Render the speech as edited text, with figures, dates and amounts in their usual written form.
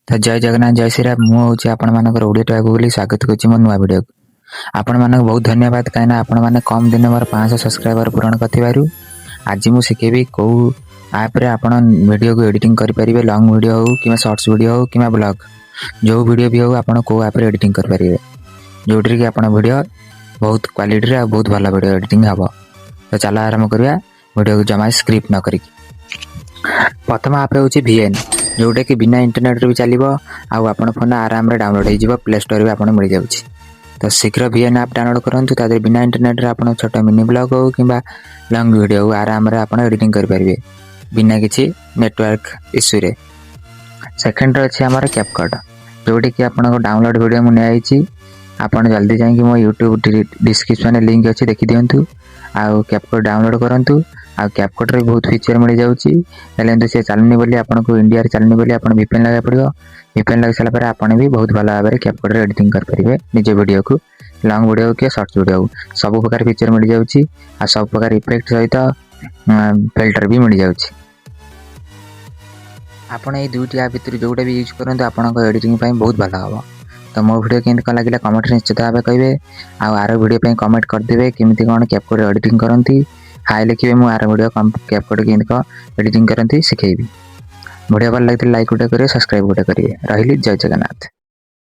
ତ ଜୟ ଜଗନ୍ନାଥ, ଜୟ ଶ୍ରୀରାମ। ମୁଁ ହେଉଛି ଆପଣମାନଙ୍କର ଓଡ଼ିଆ ଟାକୁ ବୋଲି ସ୍ୱାଗତ କରୁଛି ମୋ ନୂଆ ଭିଡ଼ିଓକୁ। ଆପଣମାନଙ୍କୁ ବହୁତ ଧନ୍ୟବାଦ, କାହିଁକିନା ଆପଣମାନେ କମ୍ ଦିନ ମୋର 500 ସବସ୍କ୍ରାଇବର ପୂରଣ କରିଥିବାରୁ। ଆଜି ମୁଁ ଶିଖେଇବି କେଉଁ ଆପ୍ରେ ଆପଣ ଭିଡ଼ିଓକୁ ଏଡ଼ିଟିଂ କରିପାରିବେ। ଲଙ୍ଗ୍ ଭିଡ଼ିଓ ହେଉ କିମ୍ବା ସର୍ଟସ୍ ଭିଡ଼ିଓ ହେଉ କିମ୍ବା ବ୍ଲଗ୍, ଯେଉଁ ଭିଡ଼ିଓ ବି ହେଉ, ଆପଣ କେଉଁ ଆପ୍ରେ ଏଡ଼ିଟିଂ କରିପାରିବେ, ଯେଉଁଥିରେ କି ଆପଣ ଭିଡ଼ିଓ ବହୁତ କ୍ୱାଲିଟିରେ ଆଉ ବହୁତ ଭଲ ଭିଡ଼ିଓ ଏଡ଼ିଟିଂ ହେବ। ତ ଚାଲ ଆରମ୍ଭ କରିବା ଭିଡ଼ିଓକୁ ଜମା ସ୍କିପ୍ ନ କରିକି। ପ୍ରଥମ ଆପ୍ ହେଉଛି ଭିଏନ୍, ଯେଉଁଟାକି ବିନା ଇଣ୍ଟରନେଟ୍ରେ ବି ଚାଲିବ ଆଉ ଆପଣ ଫୋନ୍ ଆରାମରେ ଡାଉନଲୋଡ଼ ହେଇଯିବ, ପ୍ଲେ ଷ୍ଟୋରରେ ବି ଆପଣ ମିଳିଯାଉଛି। ତ ଶୀଘ୍ର ଭିଏନ୍ ଆପ୍ ଡାଉନଲୋଡ଼ କରନ୍ତୁ। ତା ଦେହରେ ବିନା ଇଣ୍ଟରନେଟ୍ରେ ଆପଣ ଛୋଟ ମିନି ବ୍ଲଗ୍ ହେଉ କିମ୍ବା ଲଙ୍ଗ୍ ଭିଡ଼ିଓ ହେଉ, ଆରାମରେ ଆପଣ ଏଡ଼ିଟିଂ କରିପାରିବେ ବିନା କିଛି ନେଟୱାର୍କ ଇସ୍ୟୁରେ। ସେକେଣ୍ଡରେ ଅଛି ଆମର କ୍ୟାପକଟ୍, ଯେଉଁଠିକି ଆପଣଙ୍କ ଡାଉନଲୋଡ଼ ଭିଡ଼ିଓ ମୁଁ ନିଆଯାଇଛି। ଆପଣ ଜଲ୍ଦି ଯାଇକି ମୋ ୟୁଟ୍ୟୁବ୍ ଡିସ୍କ୍ରିପ୍ସନରେ ଲିଙ୍କ୍ ଅଛି, ଦେଖିଦିଅନ୍ତୁ ଆଉ କ୍ୟାପକଟ୍ ଡାଉନଲୋଡ଼ କରନ୍ତୁ। ଆଉ କ୍ୟାପକଟ୍ରେ ବି ବହୁତ ଫିଚର୍ ମିଳିଯାଉଛି। ହେଲେ କିନ୍ତୁ ସେ ଚାଲୁନି ବୋଲି, ଆପଣଙ୍କୁ ଇଣ୍ଡିଆରେ ଚାଲୁନି ବୋଲି ଆପଣ ଭିପିଏନ୍ ଲଗାଇବାକୁ ପଡ଼ିବ। ଭିପିଏନ୍ ଲଗାଇ ସାରିଲା ପରେ ଆପଣ ବି ବହୁତ ଭଲ ଭାବରେ କ୍ୟାପକଟ୍ରେ ଏଡ଼ିଟିଂ କରିପାରିବେ ନିଜ ଭିଡ଼ିଓକୁ, ଲଙ୍ଗ୍ ଭିଡ଼ିଓ କି ସର୍ଟସ୍ ଭିଡ଼ିଓ ହଉ। ସବୁ ପ୍ରକାର ଫିଚର୍ ମିଳିଯାଉଛି ଆଉ ସବୁ ପ୍ରକାର ଇଫେକ୍ଟ ସହିତ ଫିଲ୍ଟର ବି ମିଳିଯାଉଛି। ଆପଣ ଏଇ ଦୁଇଟି ଆପ୍ ଭିତରୁ ଯେଉଁଟା ବି ୟୁଜ୍ କରନ୍ତୁ, ଆପଣଙ୍କ ଏଡ଼ିଟିଂ ପାଇଁ ବହୁତ ଭଲ ହେବ। ତ ମୋ ଭିଡ଼ିଓ କେମିତି କ'ଣ ଲାଗିଲା, କମେଣ୍ଟରେ ନିଶ୍ଚିତ ଭାବେ କହିବେ। ଆଉ ଆର ଭିଡ଼ିଓ ପାଇଁ କମେଣ୍ଟ କରିଦେବେ, କେମିତି କ'ଣ କ୍ୟାପକଟ୍ ଏଡ଼ିଟିଂ କରନ୍ତି ହାଇ ଲେଖିବେ। ମୁଁ ଆର ଭିଡ଼ିଓ କ୍ୟାପକଟ୍ କେମିତି କ'ଣ ଏଡ଼ିଟିଂ କରନ୍ତି ଶିଖେଇବି। ଭିଡ଼ିଓ ଭଲ ଲାଗିଥିଲେ ଲାଇକ୍ ଗୋଟେ କରିବେ, ସବସ୍କ୍ରାଇବ୍ ଗୋଟେ କରିବେ। ରହିଲି, ଜୟ ଜଗନ୍ନାଥ।